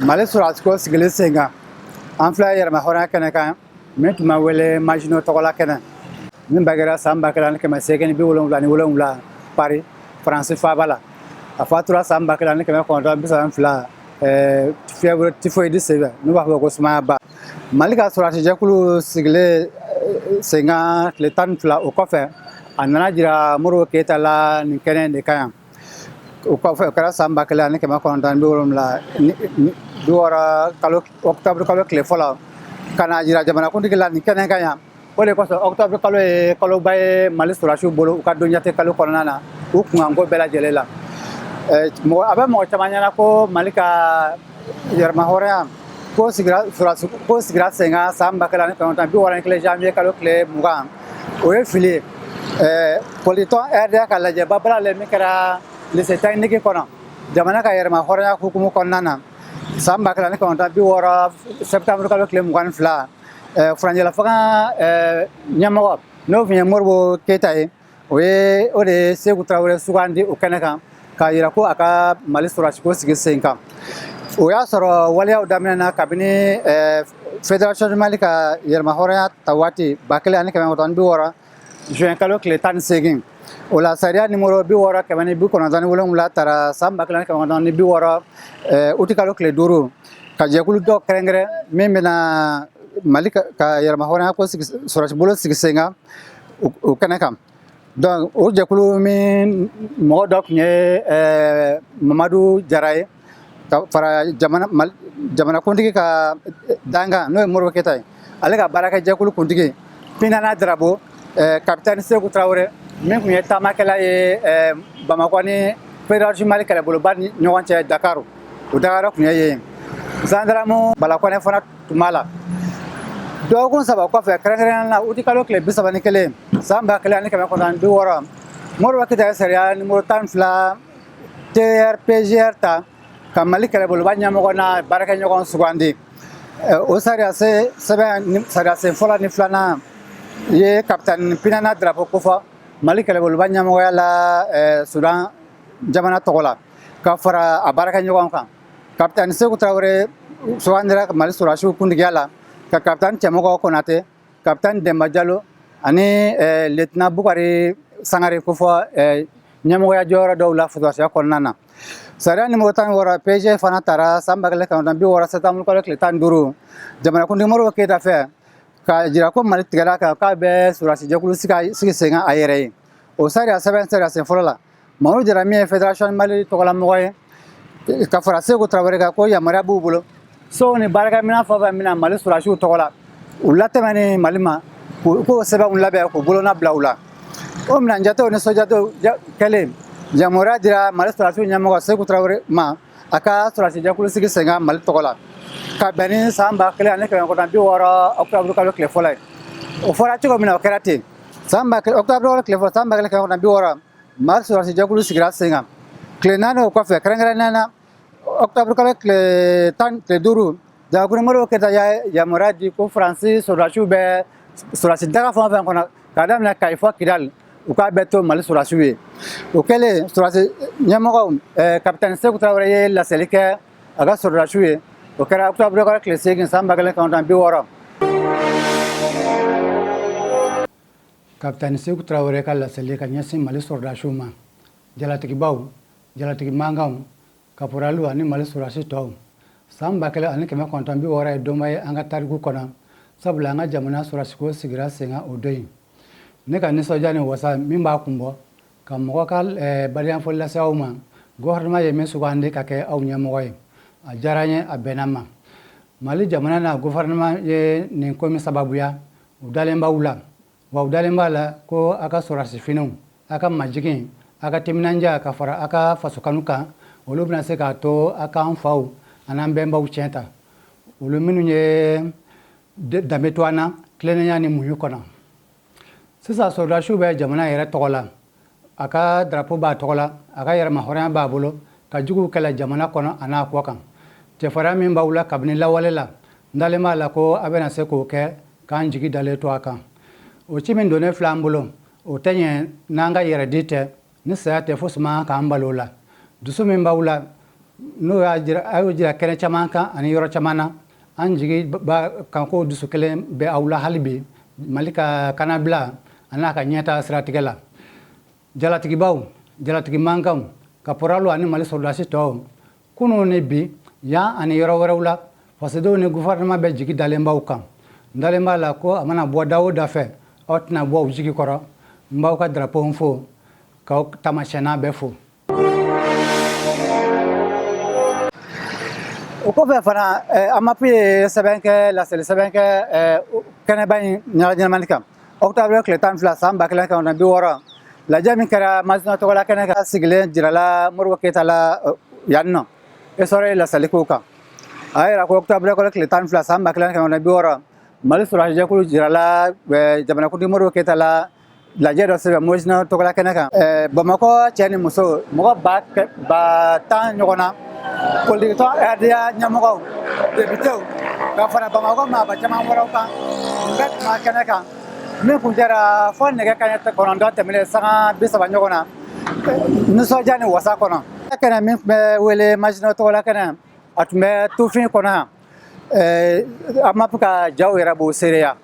Mali sɔrɔdasiko sigilen sen kan, an filɛ yɛrɛmahɔrɔnya kɛnɛ kan min tun bɛ wele Maginot tɔgɔla kɛnɛ, min bangera san 1877 Paris, Faransi faaba la. A fatura san 1932 fièvre typhoïde senfɛ, n'u b'a fɔ ko sumayaba. Mali ka sɔrɔdasijɛkulu sigilen sen kan tile 12 o kɔfɛ, a nana jira Modibo Keyita la nin kɛnɛ de kan yan. O kɔfɛ, o kɛra san 1960 kalo octobre kalo tile fɔlɔ, ka na jira jamanakuntigi la nin kɛnɛ kan yan. O de kosɔn octobre kalo ye kaloba ye Mali sɔrɔdasiw bolo, u ka donjate kalo kɔnɔna na, u kunkanko bɛɛ lajɛlen la. Mɔgɔ a bɛ mɔgɔ caman ɲɛna ko Mali ka yɛrɛmahɔrɔnya ko sigira, sɔrɔdasi ko sigira sen kan san 1961 janvier kalo tile 20, o ye fili ye. Politikitɔn RDA ka lajɛba balalen min kɛra lycée technique kɔnɔ, jamana ka yɛrɛmahɔrɔnya hukumu kɔnɔna na, san 1960 septembre kalo tile 22, furancɛla fanga ɲɛmɔgɔ, n'o tun ye Modibo Keyita ye, o ye o de ye Seku Tarawele sugandi o kɛnɛ kan k'a yira ko a ka Mali sɔrɔdasiko sigi sen kan. O y'a sɔrɔ waleyaw daminɛna kabini Fédération du Mali ka yɛrɛmahɔrɔnya ta waati, 1960 juin kalo tile 18. O la, sariya nimoro 697 tara san 1960 uti kalo tile 5, ka jɛkulu dɔ kɛrɛnkɛrɛn min bɛna Mali ka yɛrɛmahɔrɔnya ko sigi, sɔrɔdasi bolo sigi sen kan o kɛnɛ kan. Donc o jɛkulu min mɔgɔ dɔ tun ye Mamadu Jara ye, ka fara jamana jamanakuntigi ka dankan, n'o ye Modibo Keyita ye, ale ka baarakɛ jɛkulu kuntigi Pinana Darabo, capitaine Seku Tarawele min tun ye taamakɛla ye Bamakɔ ni Fédération Mali kɛlɛboloba ni ɲɔgɔn cɛ Dakar, o dagayɔrɔ tun ye yen. Zandaramu Bala Kɔnɛ fana tun b'a la. Dɔgɔkun 3 kɔfɛ, kɛrɛnkɛrɛnnenya la uti kalo tile 31 san 1960, Modibo Keyita ye sariya nimoro 12 TRPGR ta ka Mali kɛlɛboloba ɲɛmɔgɔ n'a baarakɛɲɔgɔn sugandi. O sariya sɛbɛn sariya sen fɔlɔ ni filanan ye capitaine Pinana Darapo kofɔ Mali kɛlɛboloba ɲɛmɔgɔya la Sudan jamana tɔgɔ la, ka fara a baarakɛɲɔgɔn kan. Capitaine Seku Tarawele sugandira Mali sɔrɔdasiw kuntigiya la, ka capitaine Cɛmɔgɔ Konate, capitaine Demba Jalo ani lieutenant Bukari Sangare kofɔ ɲɛmɔgɔya jɔyɔrɔ dɔw la sɔrɔdasiya kɔnɔna na. Sariya nimoro 16 PG fana tara san 1960 septembre kalo tile 15 jamanakuntigi Modibo Keyita fɛ, k'a jira ko Mali tigɛra kan k'a bɛ sɔrɔdasi jɛkulu sigi sen kan a yɛrɛ ye. O sariya sɛbɛn sariya sen fɔlɔ la, Mamadu Jara min ye Fédération Mali tɔgɔlamɔgɔ ye, ka fara Seku Tarawele kan, ko yamaruya b'u bolo, so ni baarakɛminɛn fɛn o fɛn bɛna Mali sɔrɔdasiw tɔgɔ la, u latɛmɛni Mali ma, k'o sɛbɛnw labɛn k'u bolona bila u la. O minɛn jatew ni sojatew kɛlen, yamaruya dira Mali sɔrɔdasiw ɲɛmɔgɔ Seku Tarawele ma, a ka sɔrɔdasi jɛkulu sigi sen kan Mali tɔgɔ la, ka bɛn ni san 1960 octobre kalo tile fɔlɔ ye. O fɔra cogo min na, o kɛra ten. San ba kelen octobre kalo tile fɔlɔ san 1960, Mali sɔrɔdasi jɛkulu sigira sen kan. Tile 4 o kɔfɛ, kɛrɛnkɛrɛnnenya la octobre kalo tile 10 tile 5, Jamanakuntigi Modibo Keyita y'a yamaruya di ko Faransi sɔrɔdasiw bɛ sɔrɔdasi daga fɛn o fɛn kɔnɔ, k'a daminɛ Kayi fɔ Kidali, u k'a bɛɛ to Mali sɔrɔdasiw ye. O kɛlen, sɔrɔdasi ɲɛmɔgɔw, capitaine Seku Tarawele ye laseli kɛ a ka sɔrɔdasiw ye. O kɛra octobre kalo tile 8 san 1960. Capitaine Seku Tarawele ka laseli ka ɲɛsin Mali sɔrɔdasiw ma, jalatigibaw, jalatigi mankanw, kaporaliw ani Mali sɔrɔdasi tɔw, san 1960 ye donba ye an ka tariku kɔnɔ, sabula an ka jamana sɔrɔdasiko sigira sen kan o don in. Ne ka nisɔndiya ni wasa min b'a kun bɔ ka mɔgɔ ka badenɲafoli lase aw ma, gouvernement ye min sugandi ka kɛ aw ɲɛmɔgɔ ye, a diyara n ye, a bɛnna ma. Mali jamana n'a gouvernement ye nin ko min sababuya, u dalen b'aw la, wa u dalen b'a la ko a ka sɔrɔdasi finiw, a ka majigin, a ka timinandiya ka fara a ka fasokanu kan, olu bɛna se k'a to a k'an faw an'an bɛnbaw tiɲɛ ta, olu minnu ye danbe to an na tilennenya ni muɲu kɔnɔ. Sisan sɔrɔdasiw bɛ jamana yɛrɛ tɔgɔ la, a ka drapeau b'a tɔgɔ la, a ka yɛrɛmahɔrɔnya b'a bolo ka juguw kɛlɛ jamana kɔnɔ a n'a kɔ kan. Cɛfarinya min b'aw la kabini lawale la, n dalen b'a la ko a bɛna se k'o kɛ k'an jigi dalen to a kan. O ci min donnen filɛ an bolo, o tɛ ɲɛ n'an ka yɛrɛdi tɛ, ni saya tɛ, fosi man k'an bali o la. Dusu min b'aw la, n'o y'a jira, a y'o jira kɛnɛ caman kan ani yɔrɔ caman na, an jigi b'a kan ko dusu kelen bɛ aw la hali bi Mali ka kanabila a n'a ka ɲɛta siratigɛ la. Jalatigibaw, jalatigi mankanw, kaporaliw ani Mali sɔrɔdasi tɔw, kunun ni bi, yan ani yɔrɔ wɛrɛw la, fasodenw ni gouvernement bɛɛ jigi dalen b'aw kan. N dalen b'a la ko a mana bɔ da o da fɛ, aw tɛna bɔ u jigi kɔrɔ. N b'aw ka drapeau fo, k'aw taamasiyɛnna bɛɛ fo. O kɔfɛ fana, AMAP ye sɛbɛn kɛ, laseli sɛbɛn kɛ kɛnɛba in ɲɛnamani kan. Octobre tile 12 san 1960, lajɛ min kɛra Masina tɔgɔla kɛnɛ kan, sigilen jirala Modibo Keyita la yan nɔ. Essor ye laseli k'o kan. A y'a yira ko octobre kalo tile 12 san 1960, Mali sɔrɔdasi jirala jamanakuntigi Modibo Keyita la lajɛ dɔ senfɛ Masina tɔgɔla kɛnɛ kan. Bamakɔ cɛ ni muso, mɔgɔ 10,000 ɲɔgɔn na, politikitɔn RDA ɲɛmɔgɔw, députéw, ka fara Bamakɔ maaba caman wɛrɛw kan, nin bɛɛ tun b'a kɛnɛ kan min kun kɛra fɔ nɛgɛ kaɲɛ 9 tɛmɛnen sanga 30 ɲɔgɔn na, nisɔndiya ni wasa kɔnɔ. Kɛnɛ min tun bɛ wele Masina tɔgɔla kɛnɛ, a tun bɛ tufin kɔnɔ yan. AMAP ka jaw yɛrɛ b'o seereya.